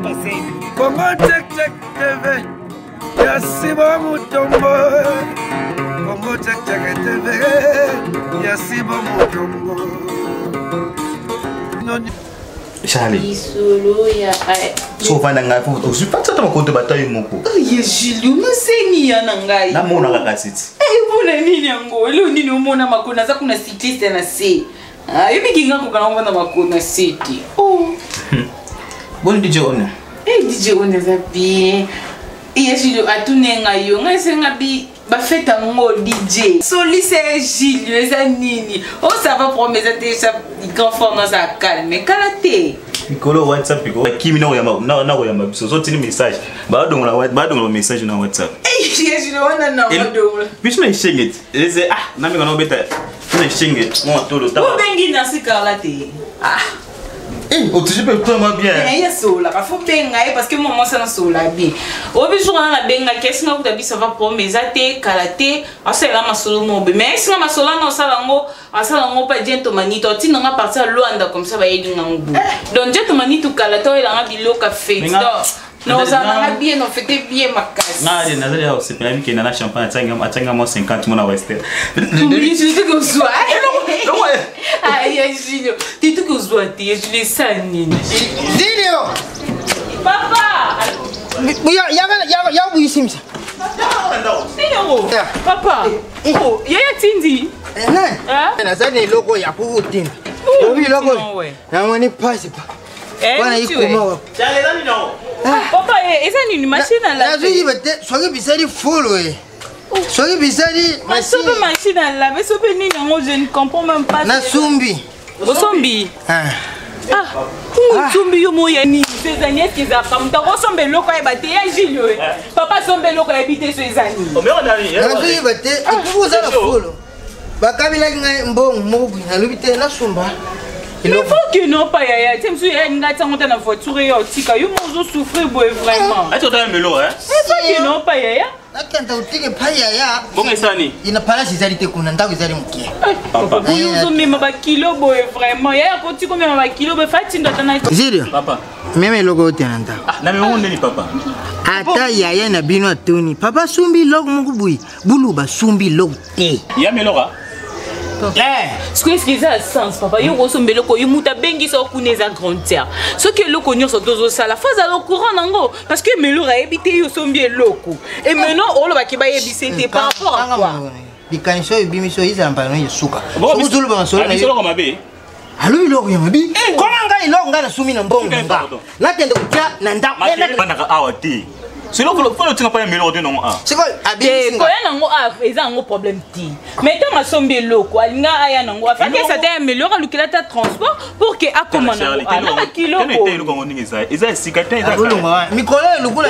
passé. Congo Check Check TV ya Sibo Mutombo. Congo Check Check TV ya Sibo Mutombo. Charlie. Lisolo ya So ovanda ngai po ozwi pati ata makoto bata yo moko. Ye Julio, naseni ya na ngai. Namonaka kasi ti. Eh, mpona nini yango? Eloko nini omona makolo naza kuna cycliste na se. Ayebiki nga kokanga ovanda makolo na se te. Oh. Boni DJ One. Eh, DJ One eza bien. Ye Julio atune ngai yo, ngai esenga bi bafete yango dj solise ya gilio eza nini o oh, ça va problème eza te sa grand frère naza calme kala te mikolo whatsapp iko kimi na koyamba na koyamba biso ozotindi message badongola badongola message na whatsapp wana na badongola biso na eshenge ti eze ah nameka na obeta na eshenge mwa tolo obengi nansi karla te ah Eh, otouche mpe vraiment bien. Eh, ye asololaka fo benga ye parce que mwa mwasi anasola bien oyebi jour wana nabengaki esinga kuta biso ava problème eza te kala te asalela masolo mobe mais esinga masolo wana osala yango asala yango mpa gento manito atinda nga parti ya luanda comme ça bayeli nga ngo donc gento manito kala te oyelanga biloko fete donc nozala nanga bien ofete bien makasi nga de nazali ya kosepela bikenda na champagne atianga mwa 50 mona wester tituki ozwa ya julio tituki ozwa te ya julio esa nini julio papa ya buyisimisa papa yaya tindi nazali na eloko ya kukutinda obi eloko namoni pasi pa Eh, wana ikoma wapi papa eh, eza nini machine à laver nazoyiba te soki bisali fulu e soki bisali soki machine à laver soki nini yango je ne comprends même pas nasumbi osombi ah osombi yo moya nini so eza nini eske ezalaka moto akosomba eloko ayeba te ya gilio e papa asomba eloko ayebi te so eza nini nazoyeba te ekoki kozala fulu bakabelaki ngai mbongo moko boye nalobi te nasomba Mais faut que non pas yaya te mosusu yaya alinga atia ngo ta na voiture ye otika yo mo ozosouffrir boye vraiment ati otala melo eh faut que non pas yaya nakenda kotika epai yaya bongo esani ina palasi ezali te kuna ndako ezali moke papa oyo ozomema bakilo boye vraiment yaya kotika omema bakilo boye fatindo ata na zilio papa meme eloko oyo te na ndako ah, na memongo ndeni papa ata yaya na bino atuni papa asumbi eloko moko boye bulu basumbi eloko te ya meloka eh. sikoyo eske eza sens papa yo kosomba eloko yo moto abengisa yo kuna eza grande terre soki eloko nyonso tozosala fo azala au courant nango parce que melor ayebi te yo osombi eloko e maintenant olobaki bayebisi te par rapport à quoi likanisi oyo ebimisi oyo ezala mbala noyo esuka soki ozoloba masolo na yo mabe alobi eloko ya mabe eh. koma ngai eloko ngai nasumi na mbongo na nga nakende kotya na ndako awa te selo otinga mpa ya meloko te nango a sikoyo koya nango a eza yango problème te mais ntango asombi eloko alinga aya nango afakesa te ya meloko alukela ata transport pour ke akoma nango a na bakilo eloko yango ndenge eza eza esika te mikolo elukula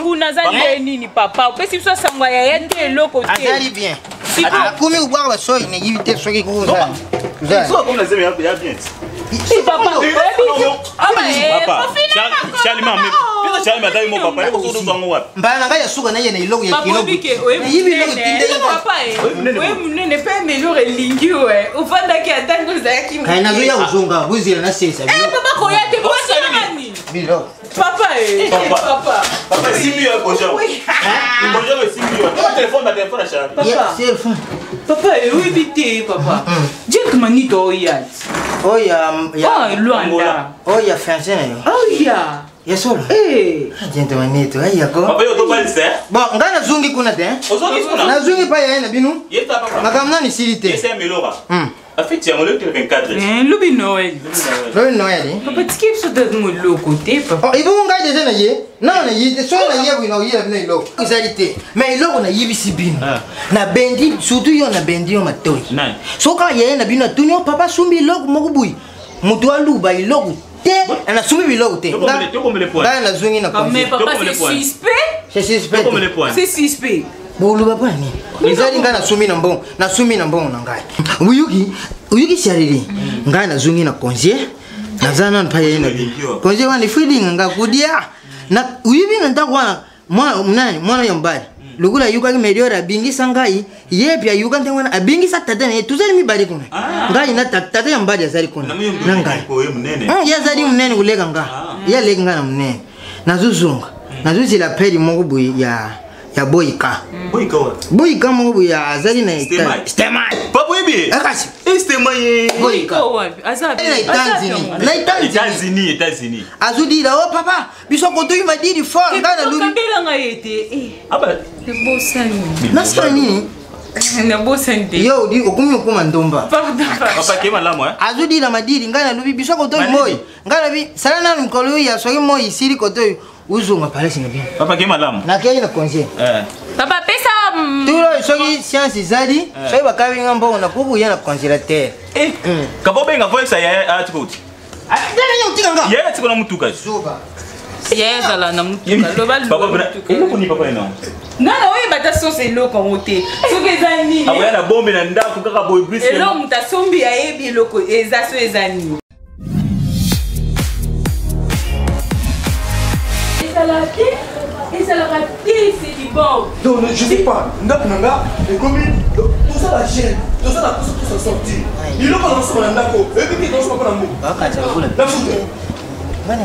kuna aza nde nini papa opesi biso sango ya yaya te eloko te azali bien akomi kobwaka basoi nayebi te soki kozala mbala na ngai ya suka naye na eloko ya kilonayebi eloko oye monene mpe amelure elingi we ofandaki ata nde ozalaki kai nazoya kozonga bozela naselisa papa koya te bosanani biloko Papa, eh. Papa. Papa. Papa, esimbi yo bonjour. Bonjour esimbi yo. Téléphone na téléphone na Charlie. Papa. Téléphone. Papa, eh, oui bité papa. Jack Manito oya. Oya ya. Oh, Luanda. Oya français na yo. Oya. Ya solo. Eh. Gente Manito, aya ko. Papa yo to balise. Bon, ngai nazongi kuna te. Ozongi kuna. Nazongi pa ya na bino. Yeta papa. Makambo nani sili te. Yesa melora. Bafeti yango le 24. Eh, lobi Noël. Lobi Noël. Eh? Papa tiki biso te moloko te papa. Oh, ebongo ngai deja na ye. Non na ye te soki na ye boye nakoyela bino eloko. Ezali te. Mais eloko nayebisi bino. Ah. Na bendi surtout yo na bendi yo matoi. Soki kaka yeye na bino atuni yo papa asumbi eloko moko boye. Moto aluba eloko te nasumbi biloko te. Ngai nazongi na Mais papa c'est suspect. C'est suspect. C'est suspect. Boloba mpo na nini ezali ngai nasumi na mbongo nasumi na mbongo na ngai oyoki oyoki sharili ngai nazongi na konzie naza nanu mpa ye na konzie wana ifo elinga ngai kodia oyebi na ndako wana nani mwana ya mobali lokola ayokaki meliore abingisa ngai ye mpe ayoka ndenge wana abingisa tata na ye tozali mibale kuna ah. ngai na tata ya mobali azali kuna na ngai ye azali monene koleka ngai ye aleki ngai na monene. Nazozonga, nazozela peli moko boye ya ya boyika. Boyika wapi? Boyika moko boye azali na Stemai. Stemai. Papa oyebi? Akasi. Stemai. Boyika. Wapi? Aza Na États-Unis. Na États-Unis. États-Unis, États-Unis. Azodila o papa, biso kotoyi madidi fort ngai nalobi. Okabelanga ye te. Eh, Aba nabosani. Nasala nini? Nabosani te. Yo odi okomi okoma ndomba. Pardon. Papa ke malamu eh? Azodila madidi ngai nalobi biso kotoyi Madidi. moi. Ngai nalobi sala nanu mokolo oyo ya soki moi esili kotoyi uzonga palasi na bino. Papa ke malamu. Nakei na congé. Eh. Papa pesa Turo soki science ezali, soki bakabi nga mbongo nakoki koya na congélateur. Eh. Kabo benga voice ya ya tiko uti. Ndenge nini otika nga? Ya tiko na mutuka. Zoba. Ya ezala na mutuka. Loba Papa bena. Eloko ni papa ino. Nga na oyeba ta source eloko yango te. Soki eza nini? Akoya na bombe na ndako kaka boye brise. Eloko moto asombi ayebi eloko eza so eza nini. Ezalaka te, ezalaka te, c'est du bon. Donc, je sais pas, ndako na nga ekomi toza ba jeune, toza na posa tosa sortir. Biloko na osomba na ndako, oyebi te tosomba mpo na mbongo. Bakatisa lokola. Na foudre.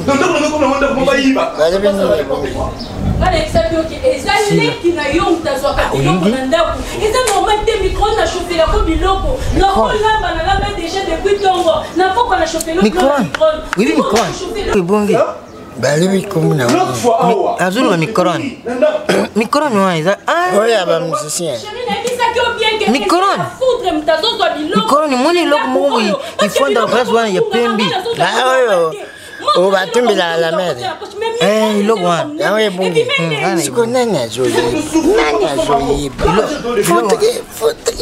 Donc ndako na nga ekomi nango ndako moko bayiba. Nga nayebisaki yo ke eza leki na yo moto azwaka biloko na ndako. Eza normal te, micro na chauffelako biloko. Nakolamba, nalamba déjà depuis ntongo. Na pokwa na chauffelo biloko na Micro. micro. Oui, micro. Ebongi. Balobi kombo na L'autre fois awa. Azoloba micro. Na ndako. Micro wana eza. Ah. Oyo ya bamusicien. Chérie, nayebisaki yo bien ke Micro. eza la foudre moto azozwa biloko. Micro ni moni eloko moko boye ifanda place wana ya pembe. Ah, oyo. Oyo batumbelaka la mer. Eh, eloko wana. Yango ebongi. Siko nani azoyiba? Nani azoyiba? Foudre, foudre.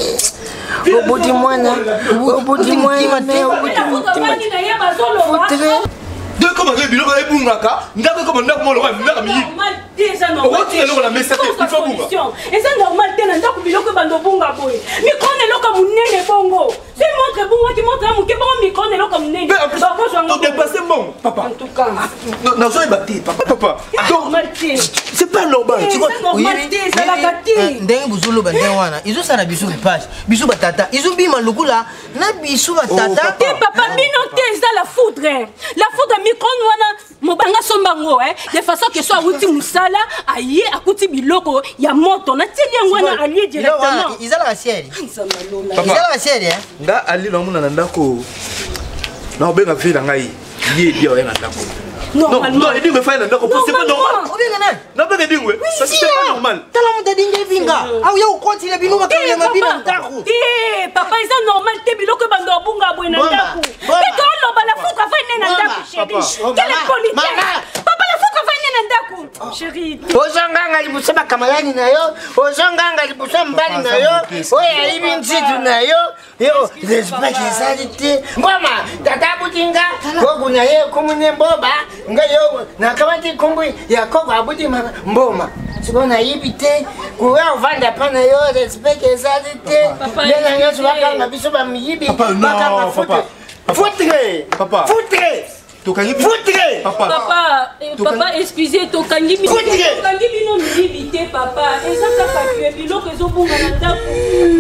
Obuti mwana, obuti mwana, me obuti La foudre mutima. bani na ye bazoloba. Foudre. Donc ekoma nde biloko ebungaka, ndako ekoma ndako moko lokola ndako miyibi. Normal te, eza normal Okotika eloko na mesa te, il faut bunga. Eza normal te na ndako biloko ebanda obunga boye. Micro na eloko ya monene bongo. Soki montre ebungaki, montre ya moke bongo, micro na eloko ya monene. Mais en plus, Bakozwa yango to dépassé mbongo, papa. En tout cas. Nazoyeba te, papa. Papa. Donc, Normal te. c'est pas normal. Eza normal te, ezalaka te. Ndenge bozoloba ndenge wana ezosala biso bipage, biso batata ezobima lokola na biso batata. Te papa, bino te, eza la foudre. La foudre micro wana mobanga somba yango de façon ke so awuti mosala aye akuti biloko ya moto natieli yango wana alie directement. Ezalaka siele. Nzambe alola. Papa. Ezalaka siele. Nga ali naomona na ndako, naobenga vie na ngai ye edi aoya na ndako. Normalement. Non, edingwe efai na ndako, c'est pas normal. Obenga nani? Nabenga edingwe, ça c'est pas normal. Tala moto adingi evinga auya kokotila bino bakayama bino Papa. ndako. Te papa, eza normal te biloko ebanda obunga boye na Mama, ndako. mama. Mpe tooloba la foudre afai ne na Mama, ndako, chéri. papa. Quelle Mama, politesse. mama. Papa, la foudre afai ne na ndako, chéri. Ozonganga liboso bakamalani na yo, ozonganga liboso mobali na yo oyo ayibi nzitu na yo. Yo respect ezali te. Ngoma tata abuti nga koku na ye ekomune mboba nga yo nakamati nkombo ya koko abuti mboma. Sikoyo nayibi te koya ovanda mpa na yo, respect ezali te. Papa, Nde na nyonso te. bakanga biso bamiyibi. Papa, non, bakanga papa. foudre. Foudre. Papa. Foudre. Tokangi Foudre. Papa. Papa, papa, excusez, tokangi bino. Foudre. Tokangi bino miyibi te papa. Eza kaka ke biloko ezobunga na ndako.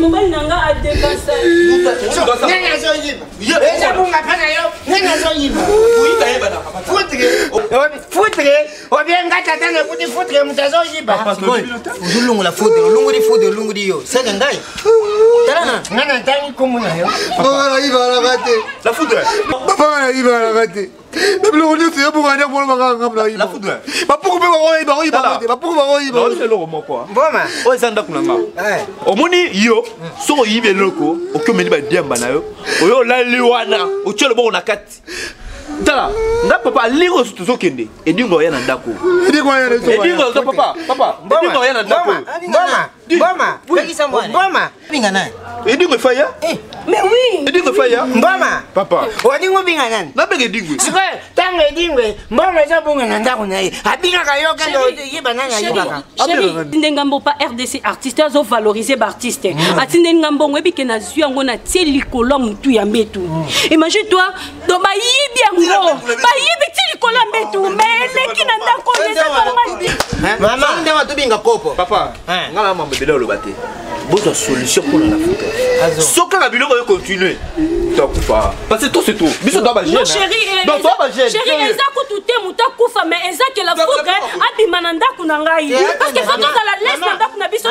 Mobali na nga adepasa. Nani azoyiba? Eza bunga mpa na yo, nani azoyiba? Foudre. Foudre. Obenga tata nakuti foudre moto azoyiba. Ozolongola foudre, olongoli foudre, olongoli yo seke ngai tala na Nga natangi kombo na yo. Papa nayibalaka te. La foudre. Papa nayibalaka te. Na biloko nyonso ebonga nde mona bakanga nga La foudre. Bapuku mpe bakoyiba, bakoyiba te, bapuku bakoyiba. Naolisa eloko moko. Mboma. Oyo eza ndako na nga. Omoni yo, soki oyibi eloko, oki omeli badiamba na yo, oyo olali wana, otie loboko na kati. Tala, nga papa aliri oyo tozokende, edingo oya na ndako. Edingo oza papa, papa, edingo oya na ndako. Mboma. Mboma. Pekisa mwana. Mboma. Binga nani? Edingo efaya? Mais oui. Edingo efaya? Mboma. Papa. Olingi obinga nani? Nabenga edingwe. Sikoyo ntango edingwe mbongo ezobunga na ndako na ye abingaka yo kende oyeba nani ayibaka. Chéri, atindeli nga mbongo pa RDC artiste azovalorize baartiste. Atindeli nga mbongo ebi ke nazwi yango natie likolo ya motu ya mbetu. Imagine toi, donc bayibi yango, bayibi ti likolo ya mbetu, mais eleki na ndako oyo eza normal te. Mama. Soki ndenge tobinga kopo. Papa, nga na mambo ebele oloba te. Bozwa solution mpona la foudre. Soki kaka biloko oyo continue, tokufa. Parce que trop c'est trop. Biso toa Non bajeune. chéri, Donc toa bajeune. chéri, eza kutu te moto akufa, mais eza ke la foudre ndako na ngai parce que faut tozala lese na ndako na biso.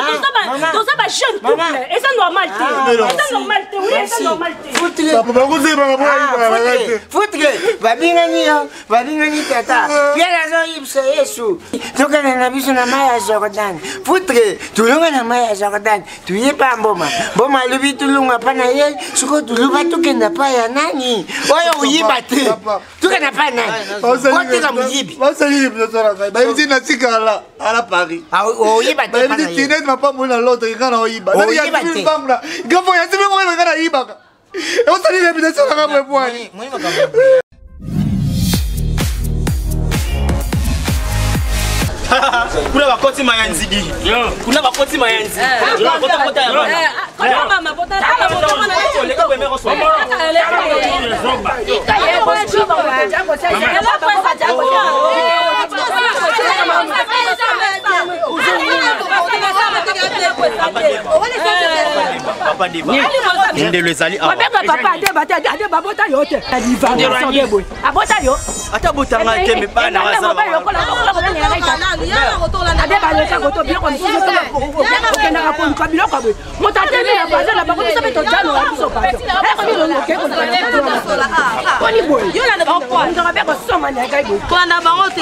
Toza ba jeune couple, eza normal te, eza normal te. Oui, eza normal te. Futre babingani yo, babingani tata Pierre azoyebisa Yesu tokende na biso na mai ya Jordan. Futre tulunga na mai ya Jordan, tuyepa mboma mboma alobi tulunga mpa na ye. Sikoyo tuluba tokenda pa ya nani oyo oyiba te? Tokenda pa nani otika moyibi? Bayebisi natikala ala Paris. Oyiba te. Bayebisi tinete mapambo na Londres nga na oyiba. Gafo yasimi ngo nga nayibaka, osali réputation nanga boye bwani. Kuna bakoti mayanzidi, kuna bakoti mayanzi. Papa Deba, ndelo ezali awa. Babenga papa Adeba te. Adeba abota yo te, boye abota yo. Ata botanga te, me bana. Adeba aleka koto biloko mosusu, okendaka koluka biloko boye, moto atemi na baza na bango. Biso mpe tojanola biso bato koni boye, ongaka mpe kosonga na ngai boye. Kolanda bango te,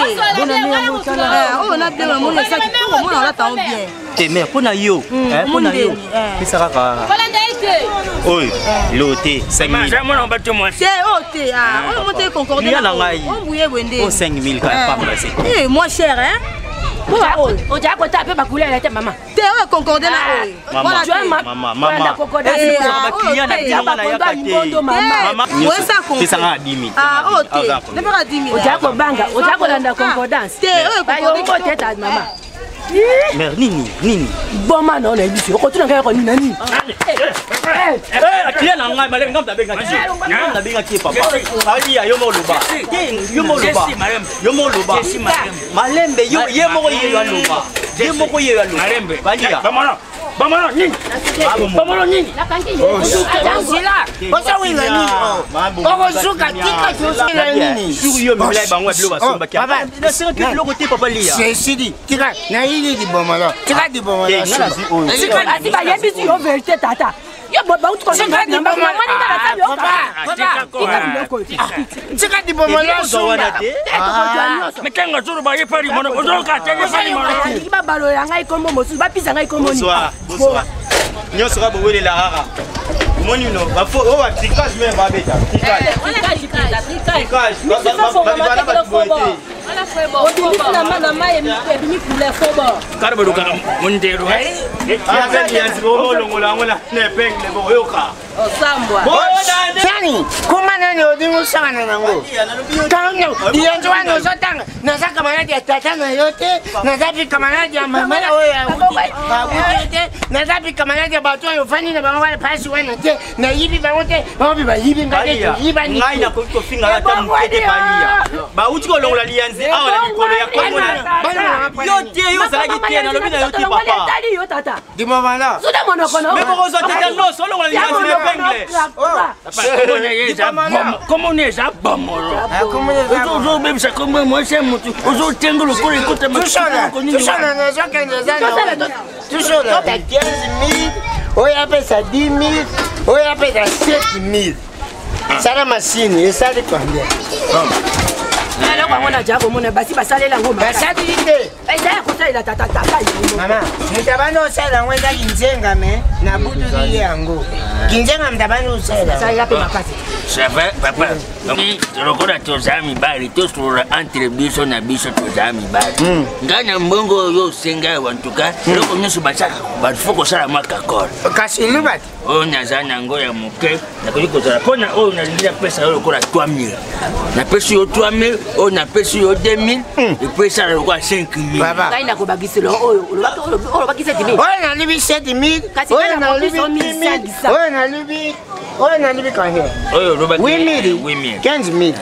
oyo na bien, namoni eza kitoko, mona olata yango bien. Te mare, mpo na yo, mpo na yo, pesa kaka oyo lo te 5000. Te oyo te, oyo mo te concorde. Lia na ngai. Ombuye boye nde oyo 5000 kaka pamba se. Moins cher hein. Ojaa kota mpe bakulela te, mama. Te, oyo concorde na oyo. Mama, mama, pesanga 10 000. Oyo te, nepaka 10 000. Ojaa kobanga, ojaa kolanda concordance. Te, oyo. Bayongo te ta mama. Mare, nini nini? Boma na ona biso okotuna ngai yoko nini na nini? Client na ngai malemi, ngai nabengaki, ngai nabengaki ye. Papa alia, yo moko loba te, yo moko loba, yo moko loba malembe, yo ye moko, ye yo aloba, ye moko ye yo aloba balia. Bamano nini? Bamano nini? Ozowinga nini? Okosuka, tika tosala nini? Sur yo memela bango ya biloko basombaki, nasengaki biloko te, papa lia. Sesidi, tika nayili libomolo, tika libomolo. Asi bayebisi yo vérité, tata. Yo bauti. Tika libomolo. Wana te. Metenga zoro ba ye pari mono. Ozoka te ye pari mono. Babalola ngai kombo mosusu, bapisa ngai kombo. Bonsoir, bonsoir. Nyonso kaka bowelela kaka. Omoni no oyo batricage me babeta tricage. Obimisi na ma na mai ebimi couleur fobor. Kare bolukaka mondelo. Olongola yango na epingle, boyoka. Osambwa. Sani kuma nani olingi osangana nango? Liyanzi wana ozotanga, naza camarade ya tata na yo te, naza mpe camarade ya mama na oyo abuti yo te, naza mpe camarade ya bato oyo ofandi na bango wana pasi wana te. Nayibi bango te, bango mpe bayibi ngai te, toyibani. Ngai nakoki kofinga ata moke te. Balia bauti kolongola liyanzi awa na mikolo ya kombo na yo te, yo ozalaki te, nalobi na yo te, papa. Etali yo, tata. Dimomala. Zuda monoko na me bokozwa tete nyonso, olongola liyanzi na epingle. Komona eza bomolo. Ozobebisa kombo mwasi ya motu, ozotenga lokola ekota. Tusona, nazokende eza tusona 15 000, oyo apesa 10 000, oyo apesa 7 000. Sala masini esali combien? Eloko yango naja komona basi basalela yango. Basali te. Eza ya kosalela tata, tata. Mama, moto abandi osala yango eza kinzenga, me nabutuli ye yango kinzenga, moto abandi osala. Salela mpe makasi. Ça va papa, lokola toza mibali, tosolola entre biso na biso, toza mibali. Ngai na mbongo oyo osenga awa, ntuka eloko nyonso basaka bato fo kosala mwa kakole. Kasi luba te. Oyo naza nango ya moke nakoki kozala mpona oyo nalingi napesa yo lokola 3000, napesi yo 3000, oyo napesi yo 2000, epo esala lokola 5000. Ngai nakobakisela oyo olobaki 7000. Oyo nalibi 7000, oyo nalibi 10 000, oyo nalibi, oyo nalibi combien? Oyo olobaki 8000, 15 000.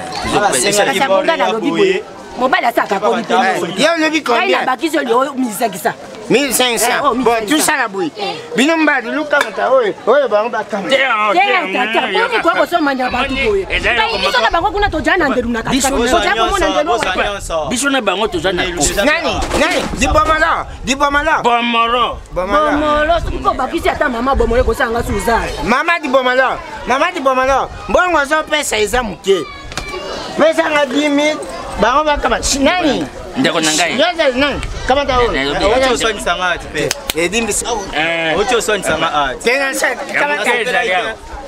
Kasi akonga nalobi boye, mobali asaka koli te. Ye olobi Ngai combien? nabakisi oyo misakisa. 1500. Bon, tosala boye, bino mbali lukamata oyo oyo bango bakamata. Tata, boni kosomanya bato boye? Ngai, biso na bango kuna toja na ndelu na katikati, toja komona ndelu wana. Biso na bango toza na Nani nani? Dibomala, dibomala. Bomoro. Bomolo, soki mpo bakisi ata mama bomolo ekosala nga suzar. Mama dibomala, mama dibomala, mbongo ozopesa eza moke. Pesanga 10 000, bango bakama. Nani? Ndeko na ngai. Yoza nani? Kamata oyo. Oti oswanisanga ati mpe. Edimbisa. Oti oswanisanga ati. Tena sa kamata.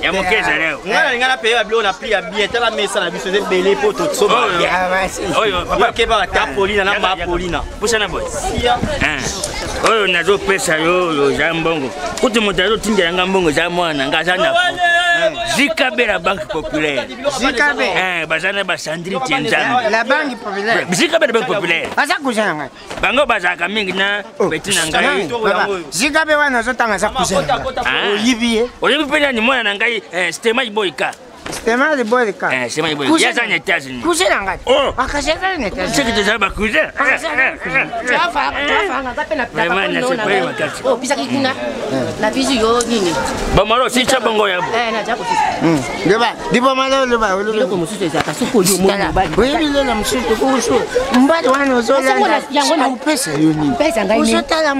Ya moke ezali awa. Ngai nalinga napeye babiloko na prix ya bien. Tala mesa na biso eza ebele mpo tosomba. Oyo papa. Okebaka ta Polina na ma Polina. Pusana boye. Oyo nazopesa yo, oyo eza mbongo. Kutu moto azotindela nga mbongo eza mwana na nga aza na Zikabe, la Banque Populaire. Zikabe. Baza na basandri tienzambe. La Banque Populaire. Zikabe, la Banque Populaire. Aza cousin na ngai. Bango bazalaka mingi na petit na ngai. Zikabe wana azotanga aza cousin na ngai. Oyibi ye. Oyebi mpe nani mwana na ngai, Stemai Boyka. Stemai Boyka. Stemai Boyka. Ye aza na États-Unis. Cousin na ngai. Oh. Akasi aza na États-Unis. Soki tozala bacousin. Vraiment, nasepeli makasi. Opisaki kuna na biso yo nini? Bomoro sisa bongo ya bo. Naza kosisa. Loba, dibomala, loba. Biloko mosusu ezalaka soki oyo omoni mobali. Oyebi lela mosusu kusu mobali wana ozolanda opesa yo nini? Pesa ngai nini? Ozotala.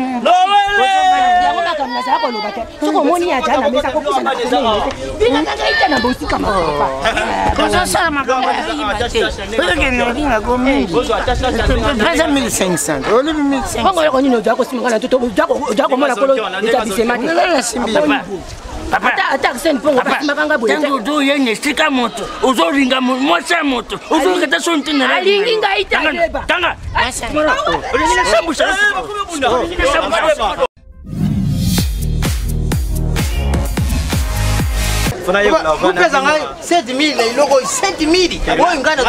Yango makambo nazala koloba te. Soki omoni aza na mesa, kopusa na pembeni te, bingaka ngai te na bosika mapapa. Ozosala makambo azoyiba te. Oyokende olingako mingi, pesa 1500, olobi 1500. Bongo eloko nini oza kosimba ngai na nzoto? Oza komona kolo établissement te. Papa. Ata Arsène Mpongo basimbaka ngai boye te. Ntango ozoya na esika moto ozolinga mwasi ya moto, ozokata so ntina. Alingi ngai te, ayeba. Tanga olingi nasambusa, olingi nasambusa. Kopesa ngai 7000 na eloko oyo, 7000 oyo ngai na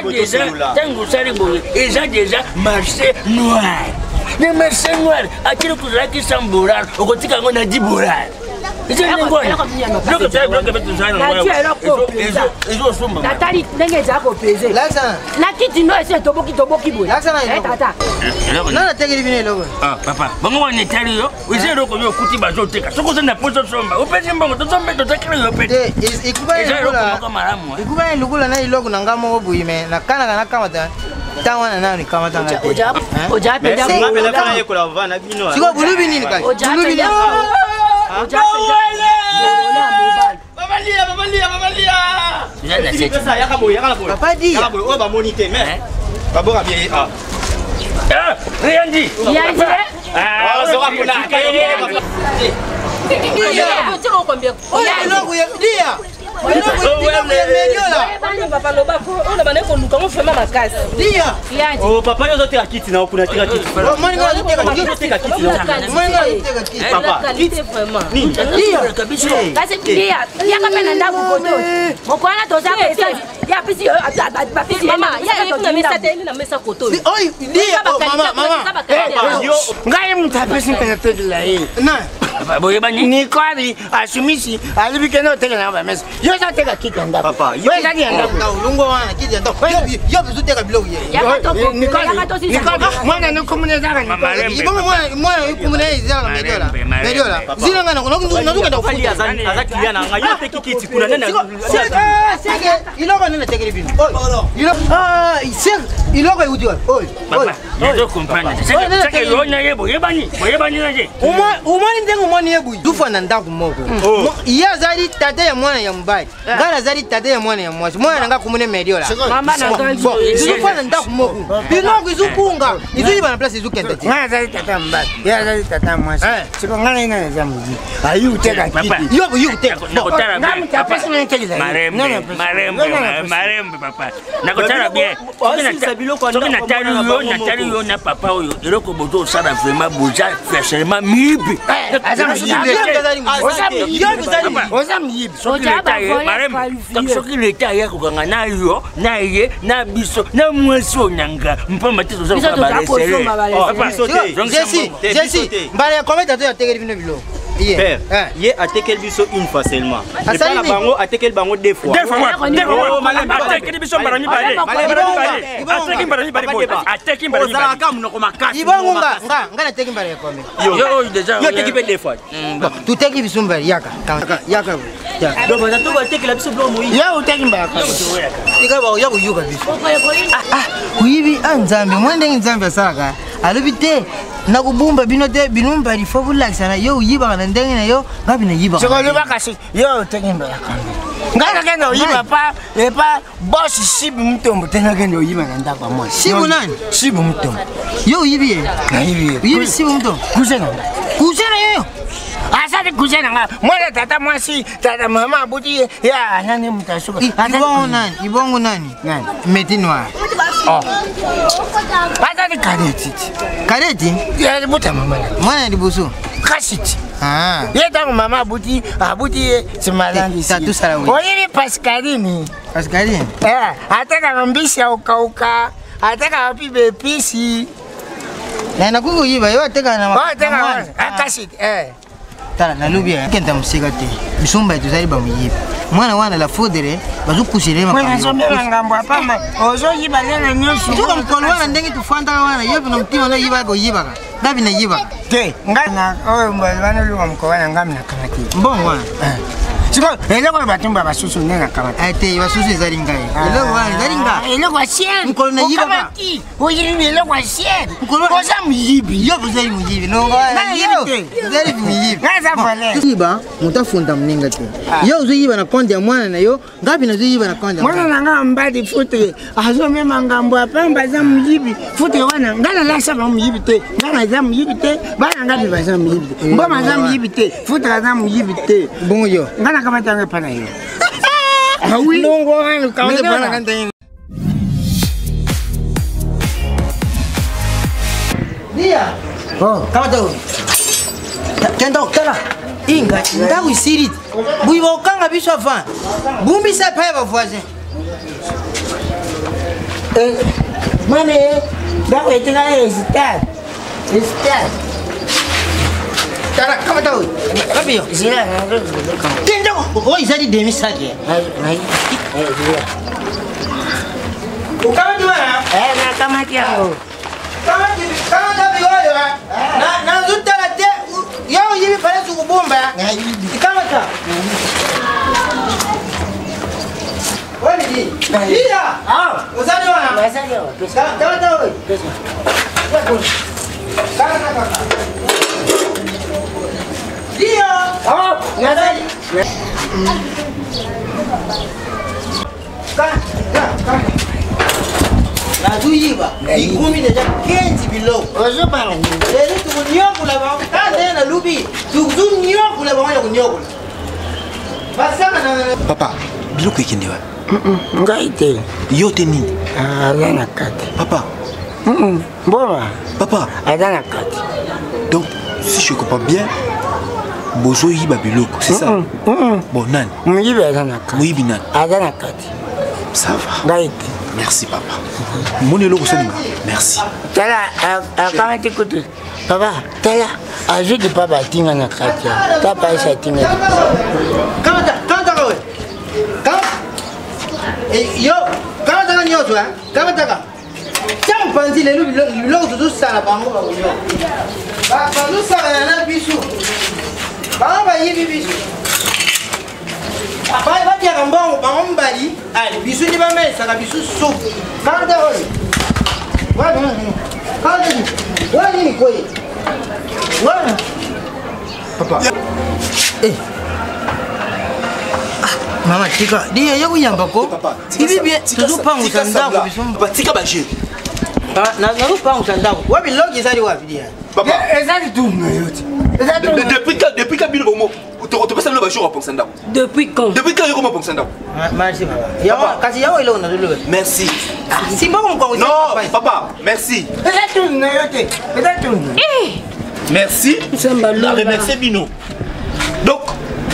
Déjà, ntango osali boye, eza déjà marché noir. Ne marché noir atili kozalaki 100 dollar, okotika yango na 10 dollar. Eza ndenge wana. Biloko tozali, biloko mpe tozali na Natia eloko mpenza. Ezosomba. Natali ndenge ezala kopese na kiti no esi etoboki toboki boye. Tata. Nana atekeli bino eloko? Ah, papa, bango wana etali yo. Eza eloko yo okuti bazoteka. Soki oza na poso osomba, opesi mbongo, tosombe, totekeli yo pe. Eza eloko moko malamu, eh. Ekubani lokola na eloko na ngai moko boye, me nakanaka nakamata ntango wana nano ekamata ngai te. Oja mpenza. Sikoyo bulubi nini kasi? Oja Bulubi nini? Oja mpenza mobali. Mamalia, mamalia, mamalia. Eza na seti. Yaka boye, yaka boye. Papa Dia. Yaka boye, oyo bamoni te, mais baboka bien ah. Ah, Riandi. Riandi, eh? Ah, Ozoka kuna. Oyo eloko ya dia, eloko ya Mediola. Papa, loba oyo bandaki koluka ngo vraiment makasi. Dia. Oh papa, yo ozoteka kiti na yo kuna, tika kiti. Omoni ngai azoteka kiti. Ozoteka kiti na yo. Omoni ngai azoteka kiti. Papa. Qualité vraiment. Kasi lia yaka mpe na ndako koto moko wana toza pesa ya pesi bapesi. Mama, ya na mesa te, na mesa koto. Oyo dia, oh, mama, mama. Ngai moto apesi mpe natekela ye. Na Boyebani. Nikoli asumisi alobi kende otekela yango bamesa. Yo ozoteka kiti ya ndako. Papa, Yo ezali ya ndako. Olongo wana kiti ya ndako, yo bizoteka biloko ye. Nikoli mwana nokomuna ezaka. Malembe. Ibongo mwana mwana ikumuna ezalaka Mediola. Mediola zina ngai nazokenda. Fali aza aza client na ngai. Yo oteki kiti kuna nani? Seke iloko nini natekeli bino? Seke iloko euti wapi oyo? Papa, nazo comprendre. Seke yo na ye boyebani, boyebani na ye. Omoni ndenge omoni ye boye, tufa na ndako moko. Ye azali tata ya mwana ya mobali, ngai nazali tata ya mwana ya mwasi. Mwana na ngai akomune Mediola. Mama na ngai. Bon, tuzufa na ndako moko, biloko ezokunga, ezoyiba na place, ezokenda te. Ngai azali tata ya mobali, ye azali tata ya mwasi. Siko ngai naye nani aza moyibi ayi koteka Papa. kiti? Yo yo koteka. Nakotala Ngai bien. moto apesi ngai natekela ye. Marembe, Nani apesi? marembe, Nani apesi? marembe papa. Nakotala bien. Osilisa biloko ya Soki ndako, natali mwana na yo, bango natali moko. yo na papa oyo, eloko bozosala vraiment boza facilement miyibi. Aza moyibi. Aza te. Oza moyibi. Soki Oza leta ye ba marembe, voleur. donc soki leta aya kokanga na yo na ye na biso na mwasi oyo nanga mpamba te, toza Biso koka toza kosomba baresele. baresele. Biso te. Jesi, Te, biso Jesi, te. mbala ya combien tata atekeli bino biloko? Père, ye atekeli biso une fois seulement. Epa na bango atekeli bango deux fois. Deux fois, deux fois. Atekeli biso mbala mibale. Ateki mbala mibale boye. Ateki mbala mibale. Ozalaka monoko makasi. Ibongo nga nga nga nateki mbala ya combien? Yo déjà. Yo teki pe deux fois. Bon, tuteki biso mbala yaka. Yaka. Donc baza to batekela biso biloko moyibi. Yo uteki mbala. Ika ba ya koyoka biso. Ah ah, oyibi ah Nzambe, mwa ndenge Nzambe asalaka. Alobi te nakobumba bino te bino mbali fo bolakisana yo oyibaka na ndenge na yo ngai bino yibaka sokoloba kasi yo oteki mbala ngai nakende oyiba pa epa bos sibu mutombo te nakende oyiba na ndako ya mwasi sibu nani sibu mutombo yo oyibi ye nayibi ye oyibi sibu mutombo cousin na ngai cousin na yo asali cousin na ngai mwana tata mwasi tata mama abuti ye ye anani moto asuka ibongo nani ibongo nani meti noir oh. azali kadeti ti kadeti buta mama na mwana ya liboso kasi ti ye ntango mama abuti abuti ye simalandioyebi pascaline pascaline atekaka mbisi ya okauka atekaka mpi bepisi nakoki koyiba yo atekaka na kasi tala nalobi kenta mosika te biso mbaye tozali bamoyibi mwana wana la faudre bazokusela ye makambo ngambo apamba ozoyiba lelo nyonso tuka mokolo wana ndenge tofandaka wana yo na motima noyibaka koyibaka ngabi nayibaka te ngai oyo banoluka mokolo wana ngai nakamati mbongo wana sikoyo eloko oyo batumba basusu nde nakamati te basusu ezali ngai eloko wana ezali nga eloko ya ciel mokolo nayibaka oyibi eloko ya ciel oza moyibi yo ozali moyibi ozali moyibi yiba moto afunda moninga te yo ozoyiba na konde ya mwana na yo ngai mpe nazoyiba na konde mwana na ngai mbadi fute azomema ngambo ya pamba aza moyibi fute wana ngai nalasa ba moyibi te ngai naza moyibi te bana ngai mpe baza moyibi te mboma aza moyibi te fute aza moyibi te bongo yo ngai nakamata yango epa na yo awi ndongo wana Dia. Oh, kamata oyo. Kenda tala. Inga ndako isili. Buyi bakokanga biso avant. Bumbisa epai ya bavoisin. Mane, ndako etikali esitade. Esitade. Tala, kamata oyo. Wapi yo? Kenda oyo ezali demi saki. Okamati wana? Eh, nakamati yango. Kamata oyo nazotala te yo oyibi palesi kobomba kamata iya ozali wana kamata oyo kamata kaka iya nazali nazoyiba ikomi deja 15 biloko lelo tokonyokola bango kaka ndenge nalubi tozonyokola bango ya konyokola basaka papa biloko ekende wapi ngai te yo te nini aza na kati papa mboma papa aza na kati donc si je comprends bien bozoyiba biloko c'est ça bon nani moyibi aza na kati moyibi nani aza na kati ça va ngai te merci papa moni eloko osalinga merci tala akamati kutu papa tala azwi lipapa atinga na kati papa esi atinga kamata kamata oyo yo kamataka nyonso kamataka tia mopanzi lelo biloko tozosala bango bakoyo bazosakana na biso bango bayibi biso batiaka mbongo bango mbali ale biso nde bamelisaka biso supu kanta oyo wana nini koye wana papa eh. ah, mama tika diya ya koyamba ko ibi bien tozopangusa ndako biso tika baje nazopangusa ndako wapi loki ezali wapi diya ezali tuna yo te depuis ka bino bomo topesa bino bajour apangisa ndako depuis quand depuis quand yokoma apangisa ndako merci papa kasi yango eloko nazoloba merci simboko mokongo non papa merci eza tuna yo te eza tuna merci na remercie bino donc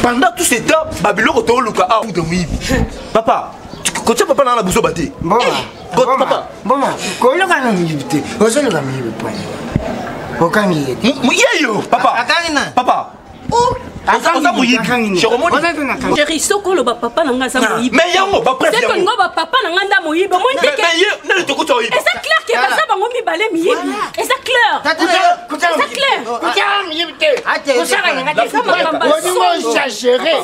pendant tout ce temps babiloko toluka awa de moyibi papa kotia papa nanga na buzoba te papa mboma koluka na moyibi te ozoluka moyibi pwani okangi ye yeyo papa akangi na papa Oza moyibi. Chéri, soki oloba papa na nga aza moyibi. Mais yango, ba preuve yango. Olingo ba papa na nga nda moyibi. Omoni te ke Mais ye nani tokuta oyibi. Eza clair ke baza bango mibale miyibi. Eza clair. Eza clair. Kutala miyibi te. Kosala na nga te. Olingo exagéré.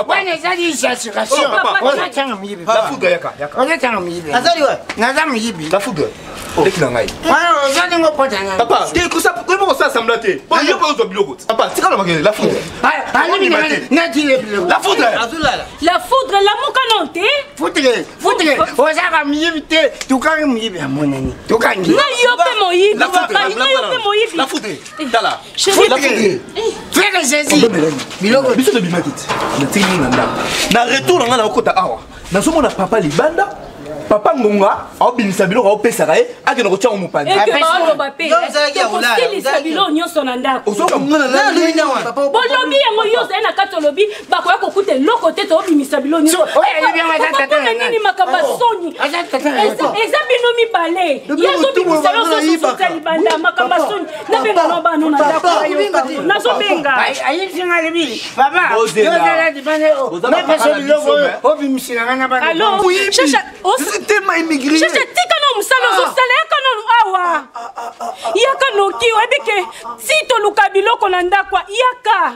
Wana ezali exagération. Oza tanga miyibi. La foudre yaka. Oza tanga miyibi. Azali wa. Naza miyibi. La foudre. Leki na ngai. Wana oza ndenge okota na. Papa, te kosa koyeba kosala semblant te. Po yo mpe ozwa biloko. Papa, tika na makele la foudre. La foudre. Azolala. La foudre lamuka non te. Foudre, foudre. Ozaka miyibi te. Tukangi miyibi amonani. Tukangi. Na yo mpe moyibi. Papa, na yo mpe moyibi. La foudre. Tala. La foudre. Frère Jésus. Biloko biso tobimaki te. Natiki nini na ndako. Na retour na ngai nakokota awa. Nazomona papa libanda. Papa ngonga aobimisa biloko aopesaka ye akende kotia ngo mopanzi. Eke baoloba mpe tokosilisa biloko nyonso na ndako. Bolobi yango yo ozali na kati olobi bakoya kokuta eloko te toobimisa biloko nyonso. Mpona nini makambo ya soni eza bino mibale ye azobimisa yo ozosusuta libanda makambo ya soni nabenga no bano na ndako nazobenga ayebisi nga alobi papa yozala libanda napesa biloko oyo obimisela nga na bana. Alo Shasha, tema immigré. Shasha, tika na mosala ozosala, yaka nanu awa, yaka noki. Oyebi ke si toluka biloko na ndako, yaka.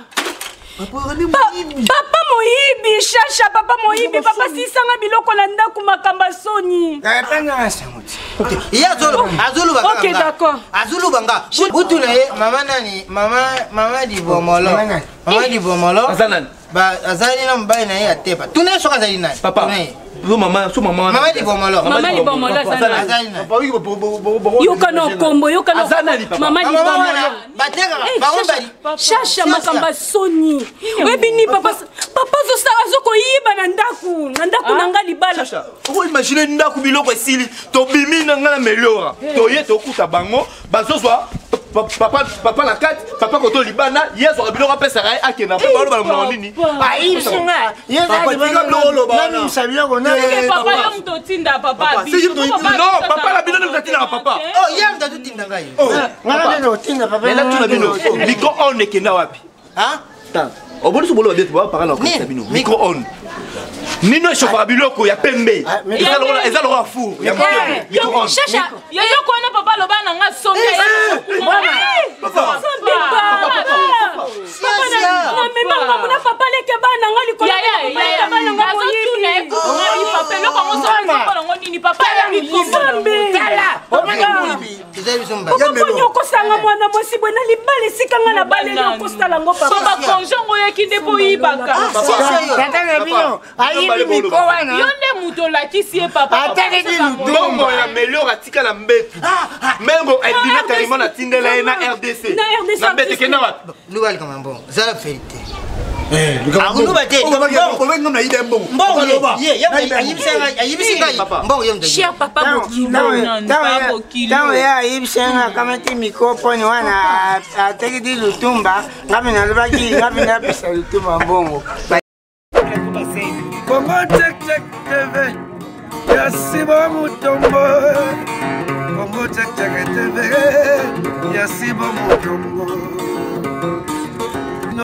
Papa moyibi, Shasha, papa moyibi, papa sisanga biloko na ndako, makambo ya soni. Ye azoloba. Ok, d'accord. Azoloba nga butu na ye mama nani, mama libomolo, mama libomolo. Aza nani? Azali na mobali na ye atepa. Tuna ye soki azali nani. Papa. So mama, so mama. Mama libomolo. Mama libomolo aza nani? Yoka na kombo, yoka na Aza nani, papa? Mama libomolo. Batekaka bango bali. Shasha, makambo ya soni. Oyebi nini, papa? Papa azokoyiba na ndako, na ndako na nga libala. Shasha, okoimagine ndako biloko esili, tobimi na ngai na meliora, toye tokuta bango bazozwa papa, papa na kati, papa koto libanda, ye azwaka biloko apesaka ye akenda mpe baloba na monoko nini. Ayebisi nga nabimisa biloko. Papa, yo moto otinda papa. Non, papa na bino nde moto atindaka papa. Ye moto azotinda ngai. Nga nde otinda papa. Lela tuna bino, micro on ekenda wapi? Oboni so boloba bien, bapaka na okokisa bino micro on nino eshofaka biloko ya pembe, eza lokola four ya micro on. Shasha, eloko wana papa aloba na nga songe. Namema ngambo na papa leke bana nga likolo bana nga moyibi. Papa, eloko yango soki nini, papa? Papa, poni okosanga mwana mwasi boye na libala esika nga na baleli, okosala yango papa. Bakonge yango oyaki nde boyibaka. Tata na bino ayibi miko wana. Yo nde moto olakisi ye, papa. Atekeki. Mbongo ya melior atika na mbetu, mengo ebima carrément, natindela ye na RDC na mbetu, ekenda wapi? Luba likama mbongo zala vérité. Akuluba te. Mbongo ayibisi ngai, mbongo ye. Cher papa bokilo. Ntango ye ayebisi nga akamati micro poni wana atekiti lutumba, ngapi nalobaki ngapi napesa lutumba mbongo. Congo Check Check TV ya Simon Mutombo. Congo Check Check TV ya Simon Mutombo.